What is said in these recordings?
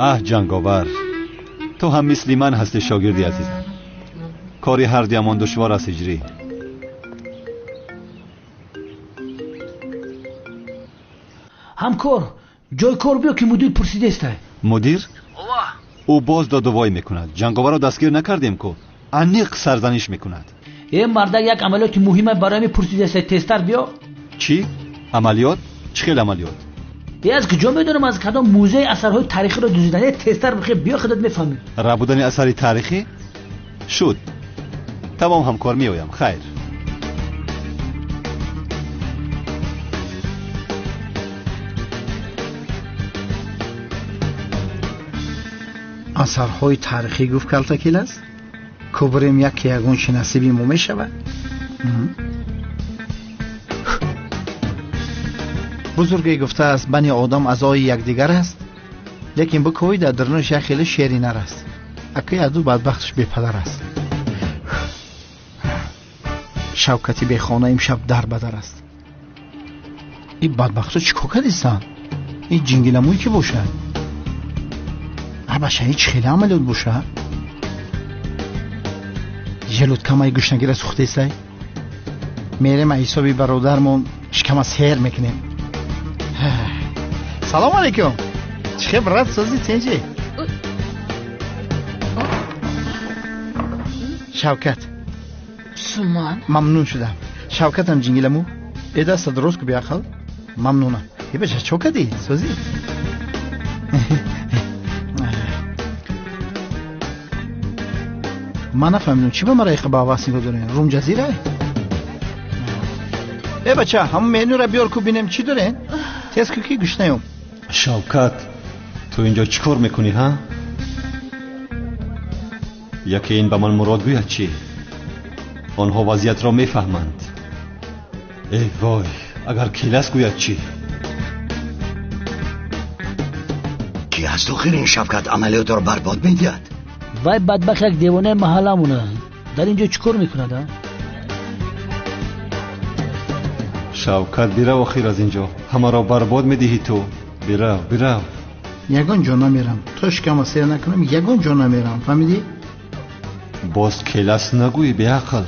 Аҳ, ҷанговар, ту ҳам мисли ман ҳастӣ, шогирди азизам. Кори ҳар дуямон душвор аст, ҳиҷрӣ. Ҳамкор, ҷои кор биё ки мудир пурсидестай. Мудир? Ӯ боз додувой мекунад. Ҷанговарро дастгир накардем ку, аниқ сарзаниш мекунад. Э мардак, як амалиёти муҳима барои ми пурсидестай, тезтар биё. Чӣ? Амалиёт? Чӣ хел амалиёт? Э аз куҷо медонам, аз кадом музеи асарҳои таърихиро дуздидан. Э тезтар бихе биё, худат мефаҳмӣ. Рабудани асари таърихӣ? Шуд. Тамом ҳамкор, меоям. Хайр. Асарҳои таърихӣ гуфт калтакил аст? Кубрем яке ягон чи насиби мо мешавад? Бузурге гуфтааст, бани одам аъзои якдигар аст, лекин бикӯй дар дарунаш як хеле шери нар аст. Акаи аду бадбахташ бепадар аст. Шавкати бехона имшаб дар ба дар аст. Ин бадбахтҳо чӣ кор кардистанд? Ин ҷингиламӯй ки бошад? Абаша, ин чӣ хеле амалиёт бошад? Желудкамаи гушнагира сӯхтесай? Мерем ҳисоби бародармон шикама сер мекунем. Салом алейкум. Чӣ хел брат, созӣ тенҷи? Шавкат. Суман. Мамнун шудам. Шавкатам ҷингиламу. Э даста дуруст ку беақл. Мамнунам. Э бача чо кардӣ? Созӣ? Ман нафаҳмидам, чӣ ба мара иқа ба ҳавас нигоҳ дорем? Румҷазира? Э бача, ҳамон менюра биёр ку бинем чӣ дорем? Тез ку ки гушнаём. Шавкат, ту инҷо чӣ кор мекунӣ, ҳа? Яке ин ба ман мурод гӯяд чӣ? Онҳо вазъиятро мефаҳманд. Эй вой, агар келас гӯяд чӣ? Ки аст охир ин Шавкат амалиётро барбод медиҳад? Вай бадбахт як девонаи маҳалламона. Дар ин ҷо чӣ кор мекунад, а? Шавкат, бирав охир аз ин ҷо. Ҳамаро барбод медиҳӣ ту. Бирав, бирав. Ягон ҷо намерам. То шикама сер накунам, ягон ҷо намерам. Фаҳмидӣ? Боз келас нагӯӣ, беақл.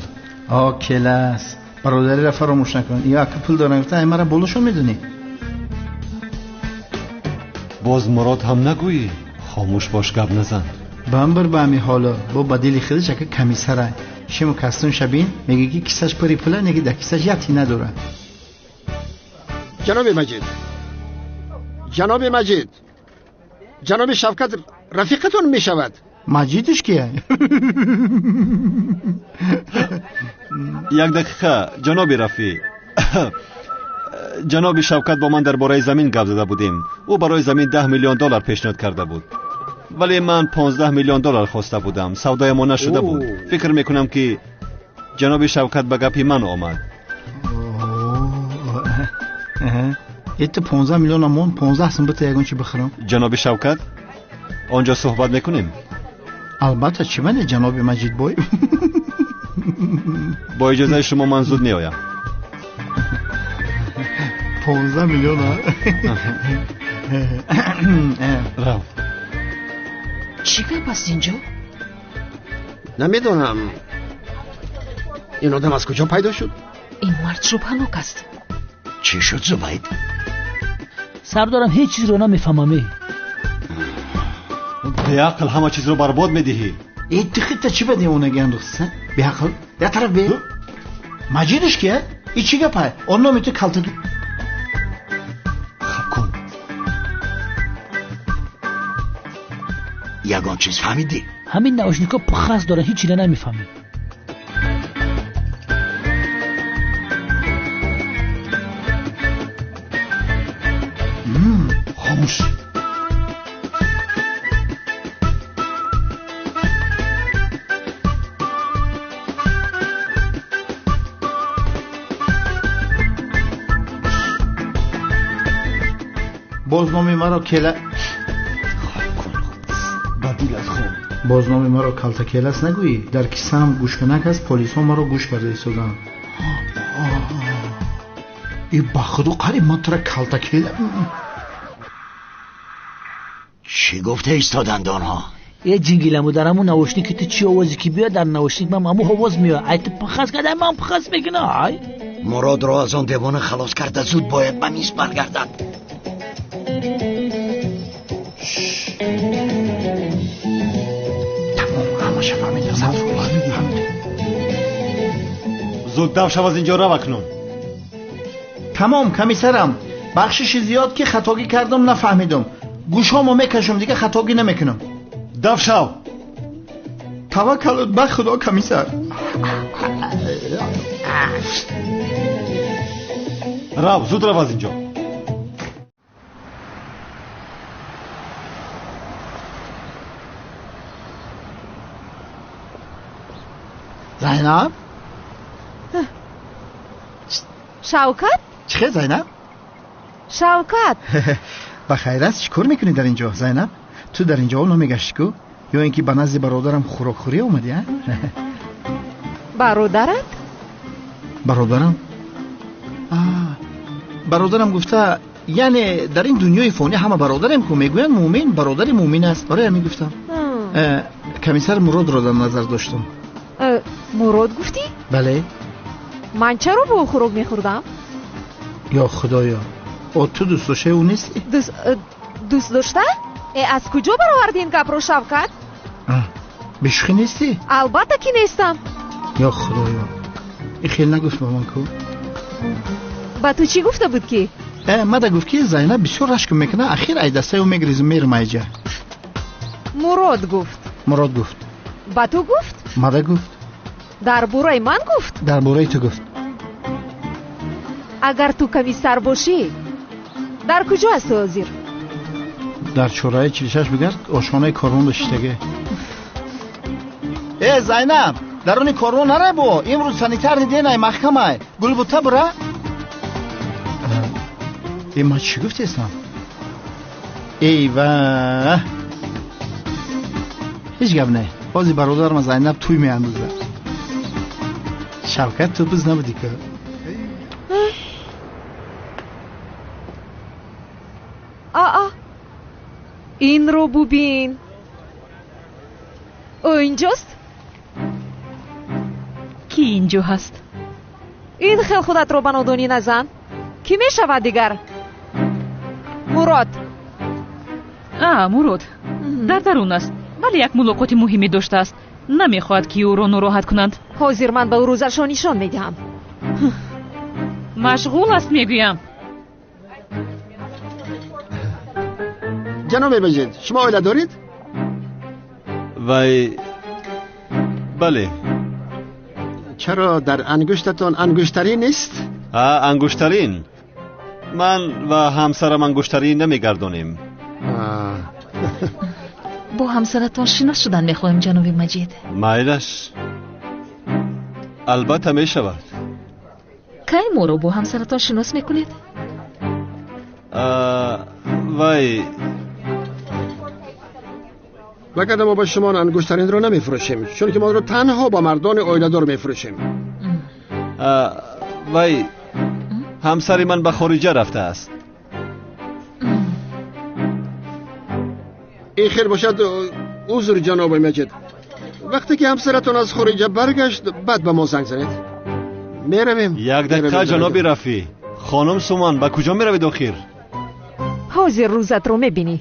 О, келас. Бародариро фаромӯш накун. Ё ака пул дорам гуфта, ай мара болошон медонӣ. Боз мурод ҳам нагӯӣ. Хомӯш бош, гап назан. Бамбир ба ҳами ҳоло бо ба дили худаш ака комиссара. Шиму кастун шабин мегӯ ки кисаш пури пула, неги дар кисаш як тина надорад. Ҷаноби Маҷид, ҷаноби Маҷид, ҷаноби Шавкат рафиқатон мешавад. Маҷидиш кия? Як дақиқа, ҷаноби Рафиқ. Ҷаноби Шавкат бо ман дар бораи замин гап зада будем. Ӯ барои замин 10 миллион доллар пешниҳод карда буд, вале ман 15 миллион доллар хоста будам. Савдоямон нашуда буд. Фикр мекунам ки ҷаноби Шавкат ба гапи ман омад. Это 15 миллион амон, 15 сум бита ягон чи бихӯрам. Ҷаноби Шавкат, он ҷо суҳбат мекунем? Албатта, чӣ мане, ҷаноби Маҷидбой. Бо иҷозаи шумо ман зуд меоям. 15 миллион, а? Рав. Чӣ гап аст инҷо? Намедонам. Ин одам аз куҷо пайдо шуд? Ин мард шубҳанок аст. Чӣ шуд, Зубайд? Сардорам, ҳеҷ чизро намефаҳмам. Беақл, ҳама чизро барбод медиҳӣ. Э ту хита чӣ ба девонагӣ андохтиса? Беақл, як тараф бе. Маҷидиш кия? И чӣ гапай? Он номи ту калтак. Хаб кун. Ягон чиз фаҳмидӣ? Ҳамин наушникҳо пухас доранд, ҳеҷ чиро намефаҳмӣ. Хомӯш. Боз номи маро кела. Ба дилат хун. Боз номи маро калта келас нагӯӣ. Дар кисаам гӯшканак аст, полисҳо маро гӯш карда истоданд. И ба худо қариб ман тура калта кела. Чӣ Чӣ гуфта истоданд онҳо? Е ҷингиламу дар ҳамун навошник ки ту чӣ овозе ки биёд, дар навошник ман ҳамун овоз меояд. Ай ту пахас карда, ман пахас мекунам. Ай Муродро аз он девона халос карда, зуд бояд ба миз баргардад. Тамом, ҳамаша фаҳмидам. Фаҳмидам. Зуд дав шав аз инҷо, рав акнун. Тамом, комиссарам, бахшиши зиёд ки хатогӣ кардам, нафаҳмидам. Гӯшҳомо мекашам, дига хатогӣ намекунам. Дав шав. Таваккалут ба Худо, комиссар. Рав, зуд рав аз инҷо. Зайнаб? Шавкат? Чӣ хел, Зайнаб? Шавкат! Ба хайр аст, чӣ кор мекунӣ дар ин ҷо, Зайнаб? Ту дар ин ҷо намегаштӣ ку? Ё ин ки ба назди бародарам хӯрокхӯрӣ омадӣ, а? Бародарат? Бародарам? Бародарам гуфта, яъне дар ин дунёи фонӣ ҳама бародарем ку, мегӯянд мӯмин бародари мӯмин аст. Барои ҳамин гуфтам. Комиссар Муродро дар назар доштам. Мурод гуфтӣ? Бале. Ман чаро бо ӯ хӯрок мехӯрдам? Ё Худоё, о ту дӯст доштаи ӯ нестӣ? Дӯст дошта? Аз куҷо бароварди ин гапро, Шавкат? Бешӯхӣ нестӣ? Албатта ки нестам. Ё Худоё, ин хел нагуфт ба ман ку. Ба ту чӣ гуфта буд ки? Мада гуфт ки Зайнаб бисёр рашк мекунад, ахир ай дастаи ӯ мегрезу мерам айҷа. Мурод гуфт. Мурод гуфт. Ба ту гуфт? Мада гуфт. Дар бораи ман гуфт? Дар бораи ту гуфт. Агар ту комиссар бошӣ, дар куҷо ҳастӣ ҳозир? Дар чораи 46 бигард, ошхонаи корвон доштаге. Э, Зайнаб, даруни корвон нарай бо, имрӯз санитарни денай маҳкамай. Гулбута бура? Э, ман чӣ гуфтестам? Эй ва! Ҳеҷ гап не. Ҳозир бародарам Зайнаб тӯй меандозад. Шавкат, ту биз набудӣ ку? Аа, инро бубин. Ӯ инҷост? Ки инҷо ҳаст? Ин хел худатро ба нодонӣ назан. Кӣ мешавад дигар? Мурод. А, Мурод дар дарун аст, вале як мулоқоти муҳиме доштааст. Намехоҳад ки ӯро нороҳат кунанд. Ҳозир ман ба ӯ рӯзашро нишон медиҳам. Машғул аст, мегӯям. Ҷаноби Маҷид, шумо оила доред? Вай, бале. Чаро дар ангуштатон ангуштарин нест? Ангуштарин? Ман ва ҳамсарам ангуштарин намегардонем. Бо ҳамсаратон шинос шудан мехоҳем, ҷаноби Маҷид. Майлаш, албатта мешавад. Кай моро бо ҳамсаратон шинос мекунед? Вай, вагарна мо ба шумо ангуштаринро намефурӯшем, чунки мо онро танҳо ба мардони оиладор мефурӯшем. Вай, ҳамсари ман ба хориҷа рафтааст. Ин хел бошад, узр, ҷаноби Маҷид. Вақте ки ҳамсаратон аз хориҷа баргашт, баъд ба мо занг занед. Меравем. Як дақиқа, ҷаноби Рафӣ. Хонум Суман, ба куҷо меравед охир? Ҳозир рӯзатро мебинӣ.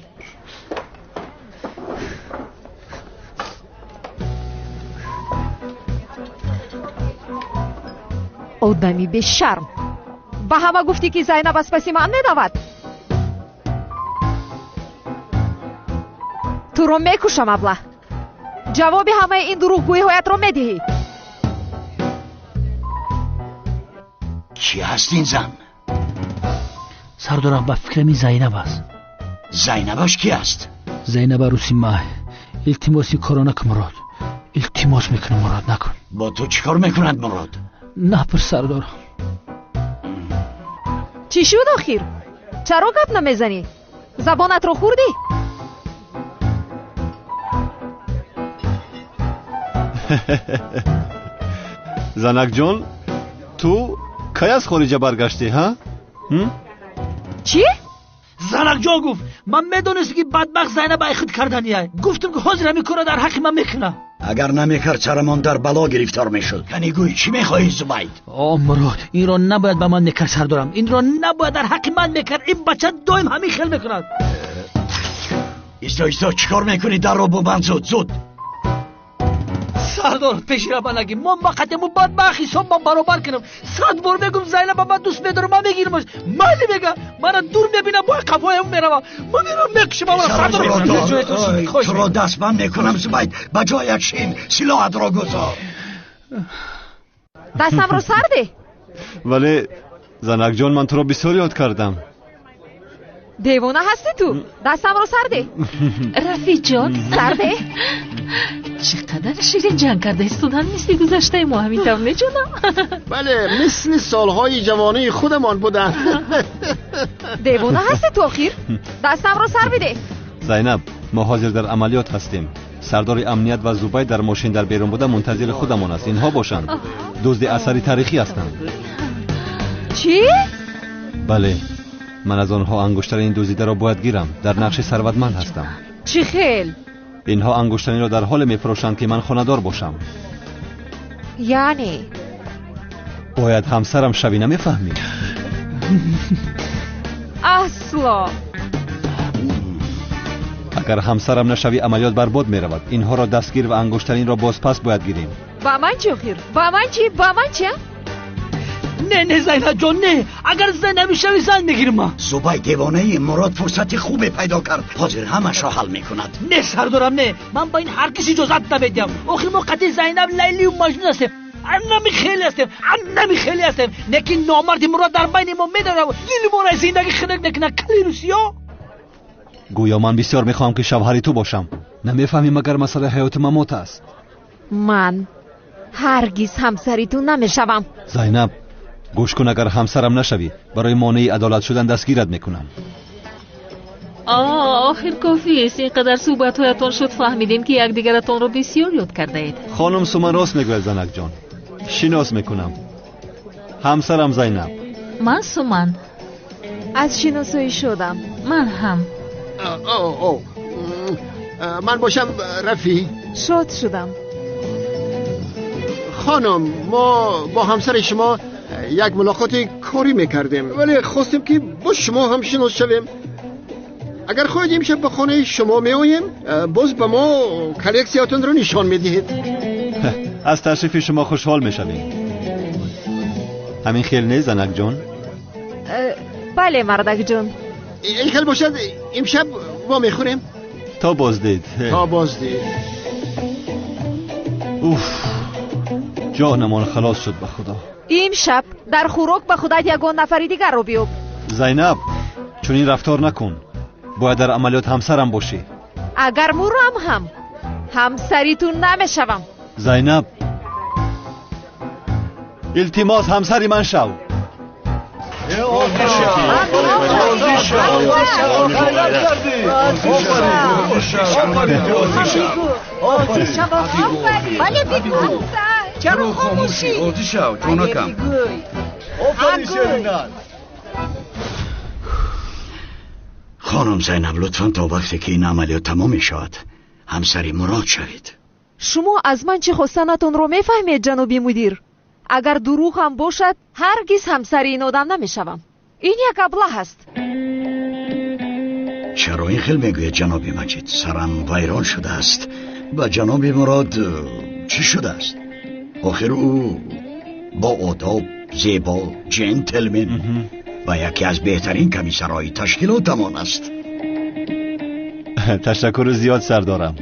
Одами бешарм! Ба ҳама гуфтӣ ки Зайнаб аз паси ман медавад? Туро мекушам, абла. Ҷавоби ҳамаи ин дурӯғгӯиҳоятро медиҳӣ. Кӣ ҳаст ин зан? Сардорам, ба фикрам ин Зайнаб аст. Зайнабаш кӣ аст? Зайнаб арӯси май. Илтимос, ин корро накун, Мурод. Илтимос мекунам, Мурод, накун. Бо ту чӣ кор мекунад, Мурод? Напурс, сардорам. Чӣ шуд охир? Чаро гап намезанӣ? Забонатро хӯрдӣ? Занакҷон, ту кай аз хориҷа баргаштӣ, ҳа? Чӣ? Занакҷон гуфт, ман медонистам ки бадбахт Зайнаб ай худ кардания. Гуфтам ки ҳозир ҳамин корро дар ҳаққи ман мекунад. Агар намекард сарамон дар бало гирифтор мешуд. Кани гӯй, чӣ мехоҳӣ, Зубайд? О, Мурод, инро набояд ба ман мекард, сардорам. Инро набояд дар ҳаққи ман мекард. Ин бача доим ҳамин хел мекунад. Исто, исто, чӣ кор мекунӣ? Дарро бубанд, зуд, зуд. Сардор, пеши ра нагӣ. Мо фақат ему бадбахт ҳисоб ман баробар кунам. 100 бор мегум Зайнаба ман дӯст медорам, ман мегирамаш. Майли мега, мана дур мебинам, бо қафоям меравам. Ман мерам мекушам, ама сардор. Туро дастбанд мекунам, Зубайд. Ба ҷоят шин, силоҳатро гузор. Дастамро сарде? Вале занакҷон, ман туро бисёр ёд кардам. Девона ҳастӣ ту? Дастамро сарде? Рафиқҷон, сарде? Чӣ қадар ширин ҷанг карда истодан, мисли гузаштаи мо ҳамин тавр меҷонам. Бале, мисли солҳои ҷавонии худамон буданд. Девона ҳастӣ ту охир? Дастамро сар биде. Зайнаб, мо ҳозир дар амалиёт ҳастем. Сардори амният ва Зубайд дар мошин дар берун буда мунтазири худамон аст. Инҳо бошанд дузди асари таърихӣ ҳастанд. Чӣ? Бале, ман аз онҳо ангуштари ин дуздидаро бояд гирам. Дар нақши сарватманд ҳастам. Чӣ хел? Инҳо ангуштаниро дар ҳоле мефурӯшанд ки ман хонадор бошам. Яъне? Бояд ҳамсарам шавӣ, намефаҳмӣ? Асло. Агар ҳамсарам нашавӣ, амалиёт барбод меравад. Инҳоро дастгир ва ангуштаринро бозпас бояд гирем. Ба ман чӣ охир? Ба ман чӣ? Ба ман чӣ? Не, не, Зайнабҷон, не. Агар зан намешавӣ, зан мегирам ман. Зубайд, девонаи, Мурод фурсати хубе пайдо кард. Ҳозир ҳамашро ҳал мекунад. Не, сардорам, не. Ман ба ин ҳаргиз иҷозат намедиҳам. Охир мо қатъи Зайнаб Лайлию Маҷнун ҳастем. Аннами хеле ҳастем, аннами хеле ҳастем. Лекин номарди Мурод дар байни мо медарав. Дили моро зиндагӣ хунук мекунад. Кали русиё. Гӯё ман бисёр мехоҳам ки шавҳари ту бошам. Намефаҳмӣ магар масъалаи ҳаёту мамот аст? Ман ҳаргиз ҳамсари ту намешавам. Зайнаб, гӯш кун, агар ҳамсарам нашавӣ, барои монеи адолат шудан дастгират мекунам. Охир кофист. Ин қадар суҳбатҳоятон шуд, фаҳмидем ки якдигаратонро бисёр ёд кардаед. Хонум Суман рост мегӯяд, занакҷон. Шинос мекунам. Ҳамсарам Зайнаб. Ман Суман. Аз шиносоӣ шудам. Ман ҳам. Ман бошам Рафӣ. Шод шудам. Хонум, мо бо ҳамсари шумо як мулоқоти корӣ мекардем, вале хостем ки бо шумо ҳам шинос шавем. Агар хоҳед имшаб ба хонаи шумо меоем, боз ба мо коллексиятонро нишон медиҳед. Аз ташрифи шумо хушҳол мешавем. Ҳамин хел не, занакҷон? Бале, мардакҷон. Ин хел бошад, имшаб во мехӯрем. То боздид. То боздид. Уф, ҷонамон халос шуд ба худо. Имшаб дар хӯрок ба худат ягон нафари дигарро биёб. Зайнаб, чунин рафтор накун. Бояд дар амалиёт ҳамсарам бошӣ. Агар мурам ҳам ҳамсари ту намешавам. Зайнаб, илтимос, ҳамсари ман шав. Чаро хомӯшӣ? Розӣ шав, ҷонакам. Хонум Зайнаб, лутфан то вақте ки ин амалиёт тамом мешавад, ҳамсари Мурод шавед. Шумо аз ман чӣ хостанатонро мефаҳмед, ҷаноби мудир? Агар дурӯғ ҳам бошад, ҳаргиз ҳамсари ин одам намешавам. Ин як аблаҳ аст. Чаро ин хел мегӯяд, ҷаноби Маҷид? Сарам вайрон шудааст. Ба ҷаноби Мурод чӣ шудааст? Охир ӯ бо одоб, зебо, ҷентлмен ва яке аз беҳтарин комиссарҳои ташкилотамон аст. Ташаккури зиёд, сардорам.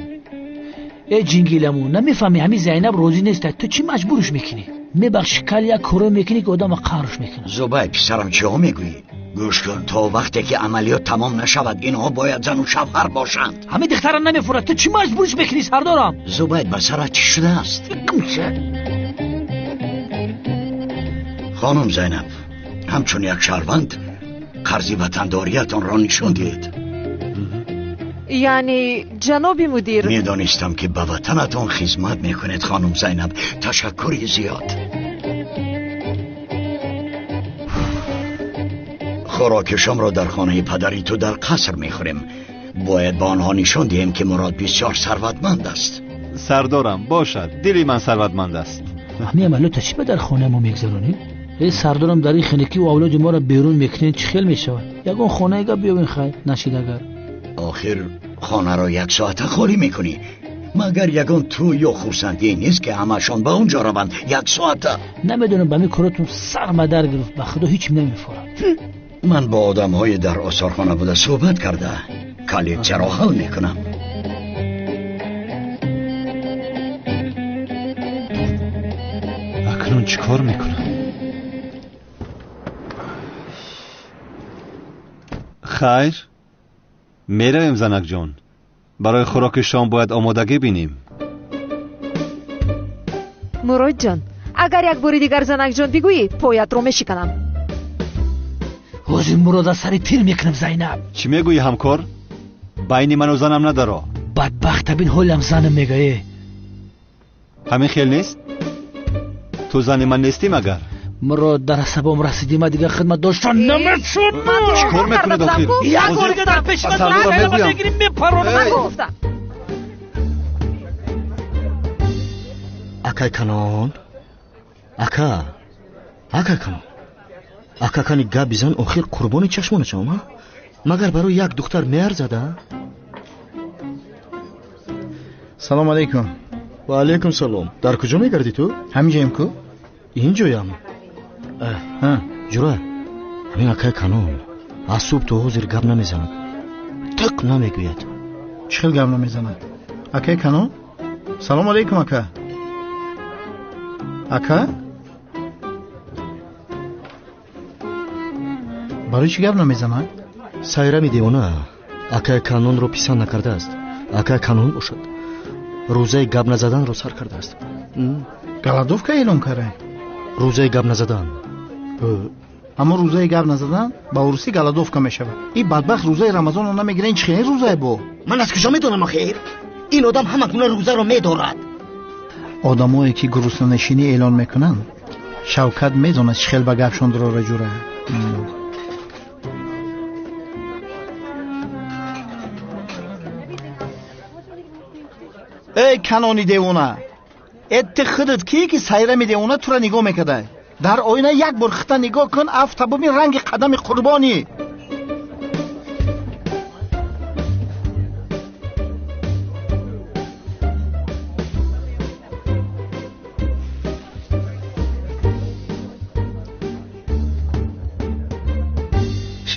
Э ҷингиламу, намефаҳмӣ ҳамин Зайнаб розӣ нест. Ту чӣ маҷбурш мекунӣ? Мебахши, кал як коро мекунӣ ки одама қаҳрш мекунад. Зубайд, писарам, чиҳо мегӯӣ? Гӯш кун, то вақте ки амалиёт тамом нашавад, инҳо бояд зану шавҳар бошанд. Ҳамин духтара намефурад. Ту чӣ маҷбурш мекунӣ, сардорам? Зубайд, ба сарат чӣ шудааст? Хонум Зайнаб, ҳамчун як шаҳрванд қарзи ватандориятонро нишон диҳед. Яъне, ҷаноби мудир, медонистам ки ба ватанатон хизмат мекунед, хонум Зайнаб. Ташаккури зиёд. Хӯроки шомро дар хонаи падари ту дар қаср мехӯрем. Бояд ба онҳо нишон диҳем, ки Мурод бисёр сарватманд аст. Сардорам, бошад, дили ман сарватманд аст. Ҳамин амалиёта чӣ ба дар хонаи мо мегзаронед? Э сардорам, дар ин хинакӣ авлоди моро берун мекунед, чӣ хел мешавад? Ягон хонаи гап биёбин, хайр нашид агар. Охир хонаро як соата холӣ мекунӣ. Магар ягон ту ё хурсандӣ нест, ки ҳамашон ба он ҷо раванд як соата? Намедонам, ба ҳамин коротон сар мадар гирифт, ба худо ҳеч намефорам. Ман бо одамҳои дар осорхона буда суҳбат карда коллексияро ҳал мекунам. Акнун чӣ кор мекунам? Хайр, меравем, занакҷон. Барои хӯроки шом бояд омодагӣ бинем. Муродҷон, агар як бори дигар занакҷон бигӯӣ, поятро мешиканам. Ҳозир Мурод аз сари тир мекунам, Зайнаб. Чӣ мегӯӣ, ҳамкор? Байни ману занам надаро. Бадбахта бин, ҳолам занам мегӯе. Ҳамин хел нест? Ту зани ман нестӣ магар? Мурод, дар асабом расидӣ, ман дигар хидмат доштан наметавонам. Чӣ кор мекунед охир? Як бор дигар дар пеши ман Зайнаб мегирӣ, мепаронам. Ман гуфтам. Акай Канон, ака, акай Канон, ака кани гап бизан, охир қурбони чашмона шавам, магар барои як духтар меарзад? Салом алейкум. Ва алейкум салом. Дар куҷо мегардӣ ту? Ҳаминҷоем ку? Инҷоям. Ҷура, ҳамин акай Канон аз субҳ то ҳозир гап намезанад, тиқ намегӯяд. Чӣ хел гап намезанад? Акай Канон? Салом алейкум, ака. Ака? Барои чӣ гап намезанад? Сайрами девона акай Канонро писанд накардааст. Акай Канон бошад, рӯзаи гап назаданро сар кардааст. Голодовка эълон карда? Рӯзаи гап назадан. Аммо рӯзаи гап назадан ба урусӣ голодовка мешавад. Ин бадбахт рӯзаи Рамазонро намегирад, ин чӣ хел рӯзае бо? Ман аз куҷо медонам охир? Ин одам ҳама гуна рӯзаро медорад. Одамое ки гуруснанишинӣ эълон мекунанд, Шавкат медонад чӣ хел ба гапшон дурора ҷура. Эй Канони девона, э ти худат кӣ ки сайрами девона тура нигоҳ мекарда? Дар оина як бор хита нигоҳ кун, афта бубин ранги қадами қурбонӣ.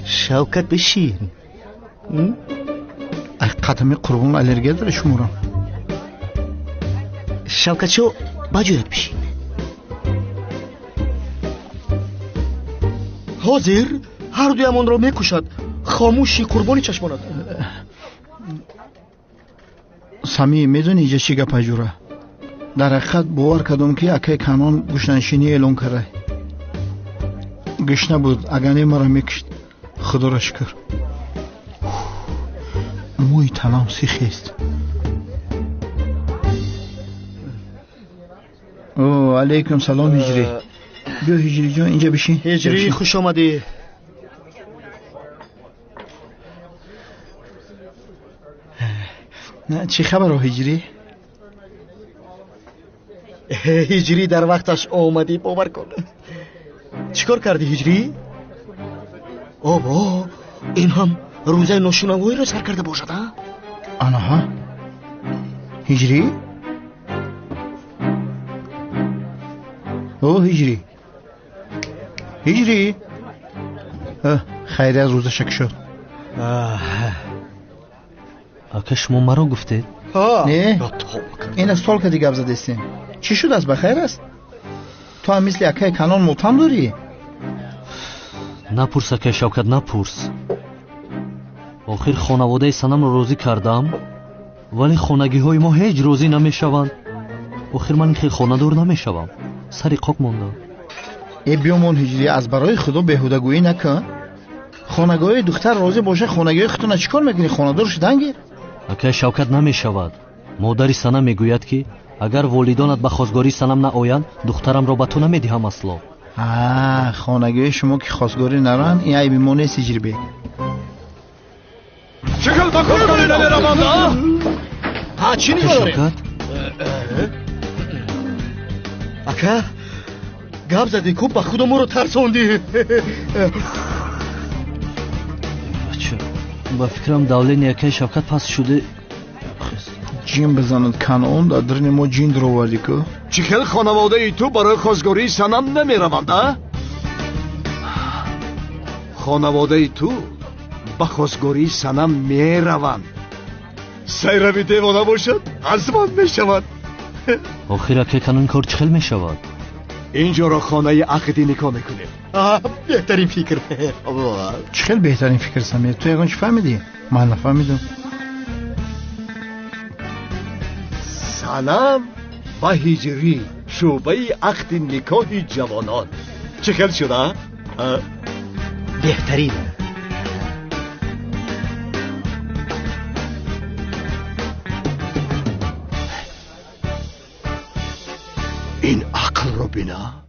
Шавкат, бишин. Ай қадами қурбон аллергия дора шуморо. Шавкатшо, ба ҷоят бишин. Ҳозир ҳар дуямонро мекушад. Хомӯши қурбони чашмонат. Сами, медонӣ иҷа чӣ гапа ҷура? Дар ҳақиқат бовар кардам, ки акай Канон гӯшнанишинӣ эълон карда. Гӯшна буд, агар не маро мекушт. Худоро шукр. Мӯи танам сихест. О, алейкум салом, Ҳиҷрӣ. Биё Ҳиҷрӣ ҷон, инҷа бишин. Ҳиҷрӣ, хуш омадӣ. Чӣ хабаро, Ҳиҷрӣ? Ҳиҷрӣ, дар вақташ омадӣ, бовар кун. Чӣ кор кардӣ, Ҳиҷрӣ? Обо, ин ҳам рӯзаи ношунавоиро сар карда бошад, а? Анаҳа. Ҳиҷрӣ? О, Ҳиҷрӣ. Ҳиҷрӣ. Хайрият, рӯзаша кушод. Ака, шумо маро гуфтед? Не, ин аз стол кади гап задестем. Чӣ шудааст, ба хайр аст? Ту ҳам мисли акаи Канон мотам дорӣ? Напурс, акаи Шавкат, напурс. Охир хонаводаи санамро розӣ кардам, вале хонагиҳои мо ҳеҷ розӣ намешаванд. Охир ман ин хел хонадор намешавам. Сари қоқ мондам. Э биёмон, Ҳиҷрӣ, аз барои худо беҳудагӯӣ накун. Хонагоҳи духтар розӣ боша, хонагиҳои худтона чӣ кор мекунӣ? Хонадор шудан гир. Акаи Шавкат, намешавад. Модари санам мегӯяд, ки агар волидонат ба хостгории санам наоянд, духтарамро ба ту намедиҳам асло. Хонагиҳои шумо ки хостгорӣ нараванд, ин айби мо нест, Ҳиҷрибек. Чӣ хел ба хостгорӣ намераванд, а? Ҳа, чӣ нигоҳ дорем? Ака, гап задӣ ку, ба худо моро тарсондӣ. Бача, ба фикрам давление акаи Шавкат паст шуде. Ҷин бизанад Канон, дар даруни мо ҷин дуровардӣ ку. Чӣ хел хонаводаи ту барои хостгории Санам намераванд, а? Хонаводаи ту ба хостгории Санам мераванд. Сайрави девона бошад, аз ман мешавад. Охир акаи Канон, кор чӣ хел мешавад? Инҷоро хонаи ақди никоҳ мекунем. Беҳтарин фикр. Чӣ хел беҳтарин фикр, Самир? Ту ягон чӣ фаҳмидӣ? Ман нафаҳмидам. Санам ва Ҳиҷрӣ, шӯъбаи ақди никоҳи ҷавонон. Чӣ хел шуда? Беҳтарин. Ин ақлро бина.